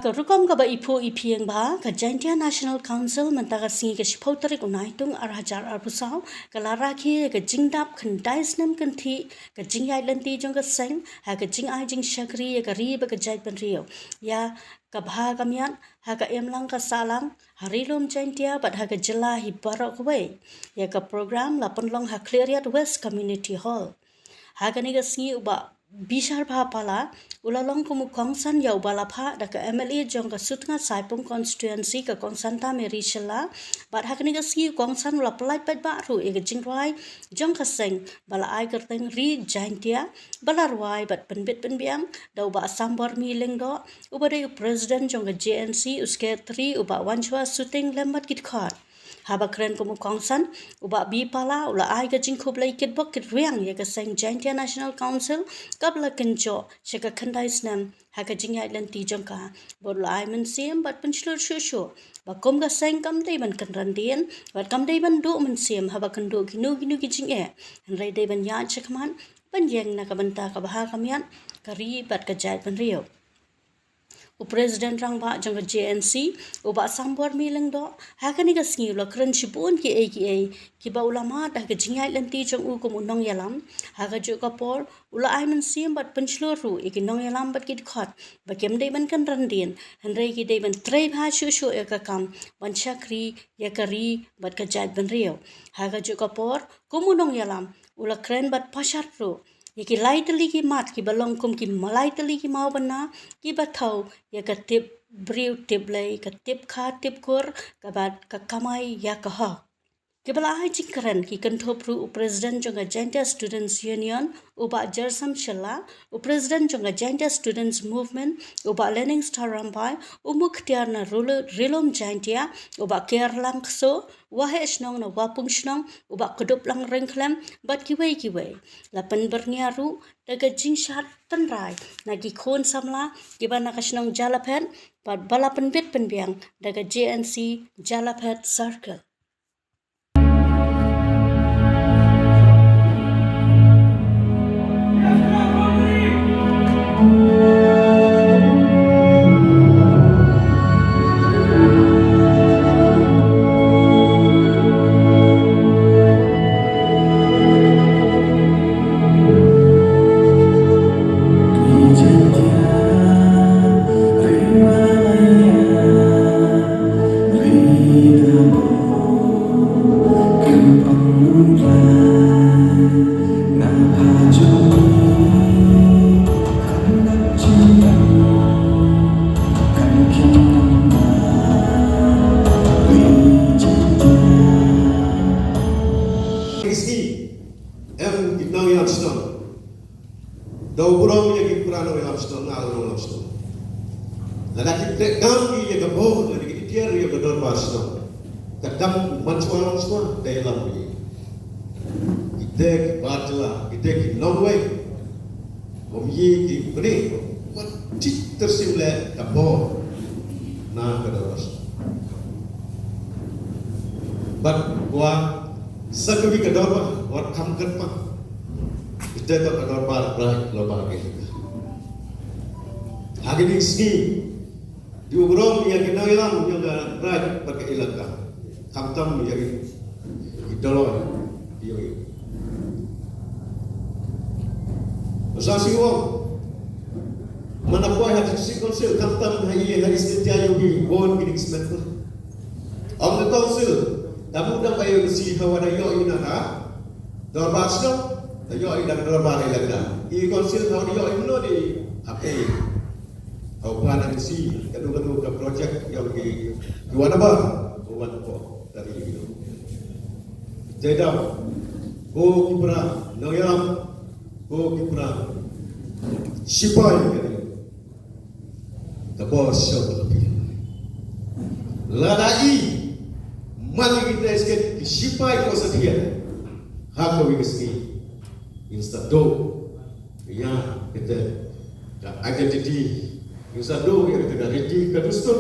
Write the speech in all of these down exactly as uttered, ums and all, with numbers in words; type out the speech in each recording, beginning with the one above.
Ka rukom kaba iphuh iphieng bha, ka Jaintia National Council mynta ka sngi ka shiphew tarik u Naitung ar hajar arphew saw, ka la rakhe ïa ka jingdap khyndai snem kynthih ka jingïaid lynti jong ka seng ha ka jingai jingshakri ïa ka ri bad ka jaitbynriew, ïa ka bha ka miat ha ka imlang ka sahlang, ha Ri Lum Jaintia bad ha ka jylla hi baroh kawei. Ïa ka program la pynlong ha Khliehriat West Community Hall. Ha kane ka sngi u Bah Bishar Bha Pala u la long kum u kongsan ïa uba la phah da ka M L A jong ka Sutnga Saipung Constituency, ka Kong Santa Mary Shylla. Bad ha kane ka sngi u kongsan u la pyllait paidbah ruh ïa ka jingrwai jong ka seng ba la ai kyrteng Ri Jaintia, ba la rwai bad pynbit pynbiang da u Bah Sambormi Lyngdoh, uba dei u President jong ka J N C, u Secretary u Bah Wanchwa Suting lem bad ki dkhot. Haba kren kum u kongsan, u Bah B Pala u la ai ka jingkhublei kitbok kitrwiang ïa ka seng Jaintia National Council kaba la kynjoh sha ka khyndai snem ha ka jingïaid lynti jong ka. Bad u la ai mynsiem bad pynshlur shuh shuh ba kum ka seng kam dei ban kynran dien bad kam dei ban duh mynsiem haba kynduh kino kino ki jingeh, hynrei dei ban ïaid shakhmat ban ïeng na ka bynta ka bha ka miat ka ri bad ka jaitbynriew. U President Rangbah jong ka J N C, u Bah Sambormi Lyngdoh, ha kane ka sngi u la kren shibun kiei kiei kiba u la mad ha ka jingïaid lynti jong u kum u nongïalam. Ha kajuh ka por u la ai mynsiem bad pynshlur ruh ïa ki nongïalam bad ki dkhot ba kim dei ban kynran dien, hynrei ki dei ban trei bha shuh shuh ïa ka kam ban shakri ïa ka ri bad ka jaitbynriew. Ha kajuh ka por kum u nongïalam u la kren bad pashar ruh ïa ki lai tylli ki mat kiba long kum ki lai tylli ki mawbynna kiba thew ïa ka tip briew tip Blei, ka tip kha tip kur, ka bad ka kamai ïa ka hok. Kiba la ai jingkren ki kynthup ruh u President jong ka Jaintia Students Union, u Bah Jersam Shylla, u President jong ka Jaintia Students Movement, u Bah Leningstar Rymbai, u Muktiar na Rulu-, Ri Lum Jaintia, u Bah Kiarlang Kso, Waheh Shnong na Wapung Shnong, u Bah Kduplang Ryngkhlem, bad kiwei kiwei. La pynbyrngia ruh da ka jingshad tynrai na ki khun samla kiba na ka shnong Jalaphet, bad ba la pynbit pynbiang da ka J N C Jalaphet Circle. Em ki nongïalam shnong. Da u burom ïa ki para nongïalam shnong, nongïalam shnong. Lada ki trei kam ki ïa ka bor, lada ki tiar ïa ka dorbar shnong. Ka kam man shuwa long shuwa, da ïalam ki. Kita ki bar jylla, kita ki nongwei. Bym ïa ki bni, wat tik tersim leh ka bor. Na ka dorbar shnong. Bad kwah sa kawei ka dorbar, wat kham kyrpang. Kita ka dorbar Bright Global Academy. Ha kine ki sngi, dei u burom ïa ki nongïalam jong ka Bright bad ka elaka. Khamtam ïa ki, ki doloi, ïa ki. Sa shu ong, man la poi ha District Council, khamtam ha i, ha East Jaintia ïa u bun kine ki smet. Ong ka Council, da mut da ba ïa u si ha wa da ïoh ïa na ka dorbar shnong, da ïoh ïa na ka dorbar elaka. I Council ha wa da ïoh ïa u no di ha phi. Ha u plan M C, kadu kadu ka project ïa u ki, ki wan ba, u wan ko, tadi ïa u. Te da, ko ki para nongïalam, ko ki para shipai ka dei. Ka bor sha ka phi. Lada i, man kita ki shipai ko sa phi. Ha kawei ka sngi. Ngin sa duh ïa kita ka identity. Ngin sa duh ïa kita ka riti ka dustur.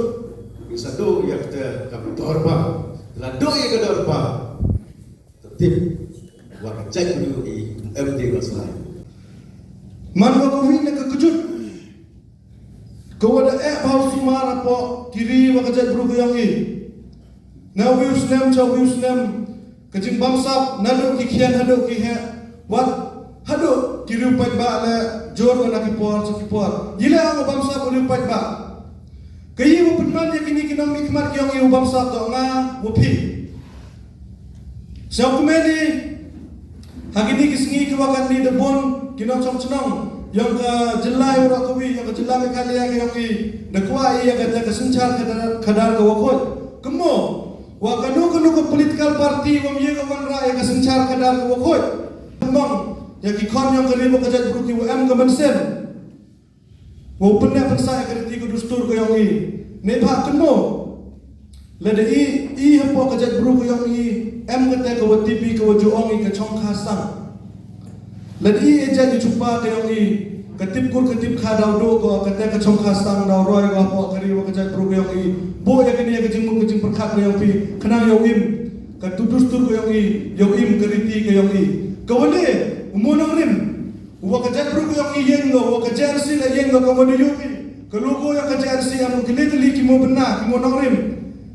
Ngin sa duh ïa kita ka dorbar. La duh ïa ka dorbar. Tip wa ka jaitbynriew i em dei wa slai. Man wa ka win na ka kjut. Ka wa da eh bha u sumar hapoh ki ri wa ka jaitbru ka yong i. Na uwi u snem cha uwi u snem, ka jingbamsap naduh ki khian haduh ki heh, wat haduh ki riewpaidbah leh jur ka na ki por cha ki por. Yi leh ong u bamsap u riewpaidbah. Ka yi wa pynman ya kini ki nongmihkhmat ki yong i u bamsap, to nga wa phi. Sngewkmen i, ha kini ki sngi ki wa katni da bun ki nongchong chnong yong ka jylla i wa ra ka wi, yong ka jylla Meghalaya ka yong i, da kwah i ya kata ka synshar khadar, khadar ka wa khuid. Kumno wa kano kano ka political party wa ym ye ka wanrah ya ka synshar khadar ka wa khuid. Kumno ya ki khon yong ka ri wa ka jaitbru ki wa em ka mynsiem wa u pynneh pynsah ya ka riti ka dustur ka yong i. Neibhah kumno, lada i, i hapoh ka jaitbru ka yong i, em kata ka wa tip i ka wa ju ong i ka chongkha sang. Lada i e jait i chupa ka yong i, ka tip kur ka tip kha daw duh ko kata ka chongkha sang daw roi ko hapoh ka ri wa ka jaitbru ka yong i. Buh ya kani ya ka jingmut ka jingpyrkhat ka yong phi, khnang yow im ka tu dustur ka yong i, yow im ka riti ka yong i. Ka wa le, u mo nongrim, wa ka jaitbru ka yong i ïeng ko, wa ka J N C la ïeng ko, ka mo da yow i. Ka logo ya ka J N C em, ki le tylli ki mo bynna, ki mo nongrim.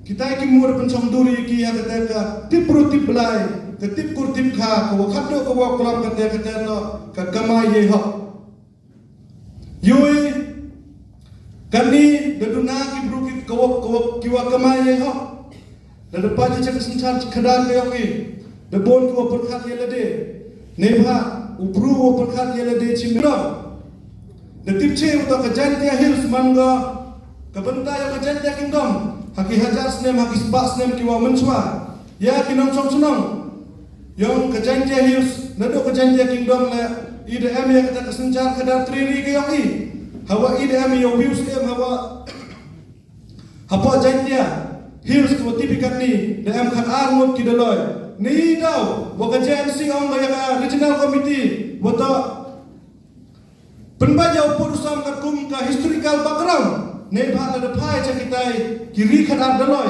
Kitai ki mo da pynchong dur ya ki ya kata ka tip bru tip blai, ka tip kur tip kha, ka wa khatduh ka wa klam kata kata to, ka kamai yei hok. Yow i, kani da duna ki bru ki ka wa, ka wa, ki wa kamai yei hok. Da da pait i cha ka synshar khadar ka yong i, da bun ki wa pyrkhat ya lade. Neibhah u bru wa pyrkhat ya lade chi mi. Da tip che wa to ka Jaintia Hills man ko ka bynta ya ka Jaintia Kingdom ha ki hajar snem, ha ki spah snem ki wa mynshuwa. Ya ki nongchong chnong yong ka Jaintia Hills, naduh ka Jaintia Kingdom leh, i da em ya kata ka synshar khadar tri ri ka yong i. Hawa i da em ya views em hawa hapoh Jaintia Hills ka wa tip i katni, da em khat ar ngut ki Dolloi. Ni daw wa ka J N C ong ka ya ka regional committee wa to pynbeit ya u pud u sam katkum ka historical background. Neibhah la da phai cha kitai ki ri khat ar Dolloi,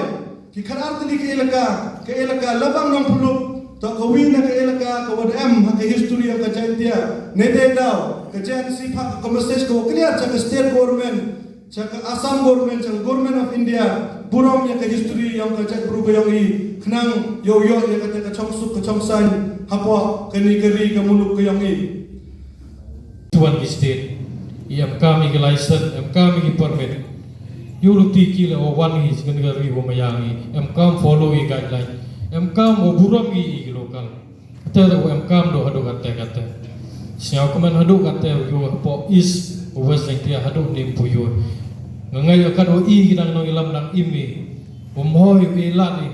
ki khat ar tylli ka elaka, ka elaka Labang Nongphyllup, to ka wi na ka elaka ka wa da em ha ka history ya ka Jaintia. Neitei daw ka J N C phah ka message ka wa clear cha ka state government, cha ka Assam government, cha ka Government of India, burom ya ka history yong ka jaitbru ka yong i, khnang yow yoh ya kata ka chongsuk ka chongsaiñ hapoh kani ka ri ka muluk ka yong i. Tuan ki state i em kam i ki license, em kam i ki permit. Yow luti ki leh wa wan i chi kani ka ri wa mayang i, em kam follow i guideline, em kam wa burom i i ki local. Kata da wa em kam do haduh kata kata. Sngewkmen haduh kata yow hapoh East, West Jaintia haduh ni ym pu yow. Nga ngai ya kat wa i ki dang nongïalam dang im i, wa ym hoi u e lad i.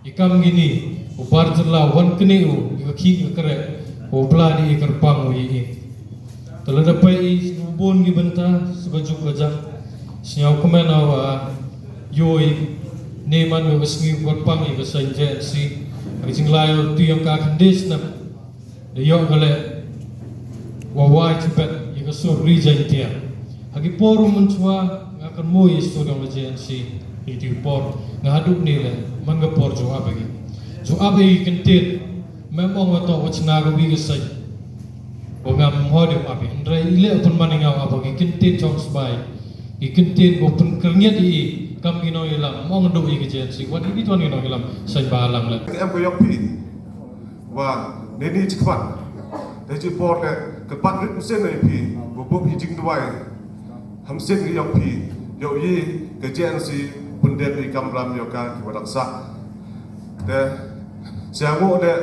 I kam kini, u bar jylla wan kane u, i ka khih ka kreh, u bla di i kyrpang u i i. Te lada peit i, u bun ki bynta, sa ka juk ka jak. Sngewkmen a wa, yow i, ne man u ka sngi u kyrpang i ka saiñ J N C. Ka jinglai u tu yong ka khynde snem. Da yoh ka leh wa wai chibet ya ka sur ri Jaintia. Ha ki por u mynshuwa nga kynmaw ya sur yong ka J N C. Iti por nga haduh ni leh man ka por ju ap agi. Ju ap agi kyntien. Mem ong wa to wa chna ka wi ka saiñ. Wa nga mho de ap agi. Hynrei i leh pynman i nga ap agi kyntien chong sbai. I kyntien ko pynkyrngiat i kam ki nongïalam. Mem ong duh i ka J N C. Wat i ni tuan ki nongïalam. Saiñ ba lang leh. Em ko yok pi. Wa, ne ni chi khmat. Te chi por le, ka pat rit mynsiem na i phi, wa bup i jingduwai. Hamsien i yong phi, yow i, ka J N C, pyndep i kamram yow ka ki wa dak sah. Te, sia mo le,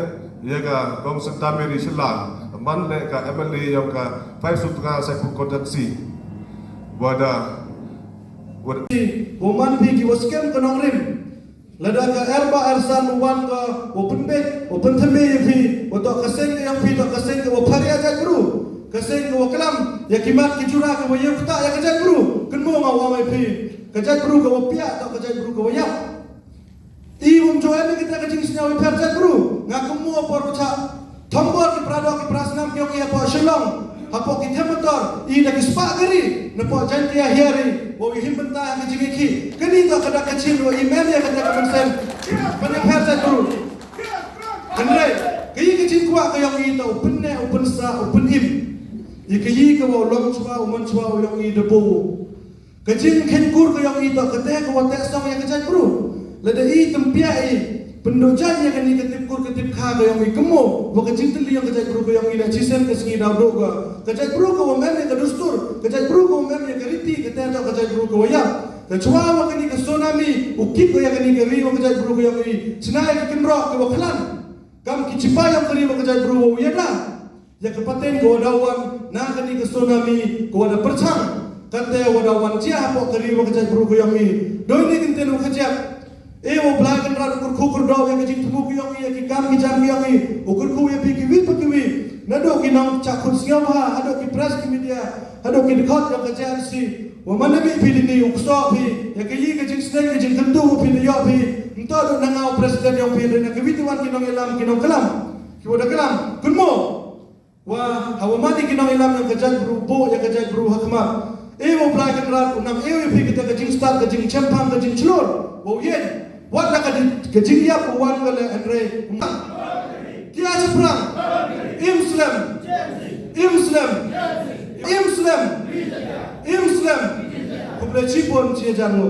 ya ka Kong Santa Mary Shylla, man le ka M L A yong ka Five Sutnga Saipung Constituency. Wa da, wa da. Wa man phi ki wa skhem ka nongrim. Lada ka erba ersan u wan ka wa pynbeit, wa pynthymmai ïa phi, wa toh ka seng ka ïa phi, toh ka seng ka wa pharia jaitbru, ka seng ka wa klam ïa ki mat ki jura ka wa ïa ktah ïa ka jaitbru. Kynmaw nga ong ïa phi, ka jaitbru ka wa piah, toh ka jaitbru ka wa ïap. I wym ju em ïa kita ka jingsngew ïa pher jaitbru. Nga kynmaw por ka chah Thombor ki para doh ki para snam ki ong ïa pha Shillong, hapoh ki them motor, i da ki spah kari, na pha Jaintia Hills, wa i him bynta ha ki jingïakhih. Kani toh ka dak ka jingwa i mem ïa kata ka mynsiem. Ban ïa pher jaitbru. Hynrei, ka i ka jingkwah ka ong i toh u pynneh, u pynsah, u pynim. I ka i ka wa u long chwa, u man chwa, u ong i da bo. Ka jingkheiñ kur ka yong i toh kata ka wa teh song ya ka jaitbru. Lada i tympiah i pynduh jaiñ ya kani ka tip kur ka tip kha ka yong i, kumno wa ka jingtylli ya ka jaitbru ka yong i na chisien ka sngi daw duh ka. Ka jaitbru ka wa mem ya ka dustur, ka jaitbru ka wa mem ya ka riti, kata toh ka jaitbru ka wa yap. Ka chwa wa kani ka tsunami u kit wa ya kani ka ri wa ka jaitbru ka yong i, chna ya ka kynroh ka wa khlan. Kam ki chipai yong ka ri wa ka jaitbru wa u yada. Ya ka pateng ka wa da wan na kani ka tsunami ka wa da pyrchang. Kata wa da wan jia hapoh ka ri wa ka jaitbru ka yong i. Doi ni kynten wa ka jia. E wa Blai Kynrad u kyrkhu kyrdoh ya ka jingthmu ka yong i, ya ki kam ki jam ka yong i. U kyrkhu ya phi kiwi pa kiwi. Naduh ki nongchakhut sngewbha, haduh ki press ki media, haduh ki dkhot yong ka J N C. Wa man da mih phi dini u ksoh phi ya ka yi ka jingsneng ka jingkyntu wa phi da yoh phi. Nto duh na nga u president yong phi, hynrei na kiwi te wan ki nongïalam ki nongklam. Ki wa da klam. Kumno? Wa, hawa mani ki nongïalam yong ka jaitbru, buh ya ka jaitbru ha khmat. E wa Blai Kynrad u nam e wa phi kata ka jingstad, ka jingchempang, ka jingchlur. Wa u yen, wat la ka jing, ka jingïap u wan ka le, hynrei. Ki a chaprang. Im slem. Im slem. Im slem. Im slem. Khublei chibun chi jan ngo.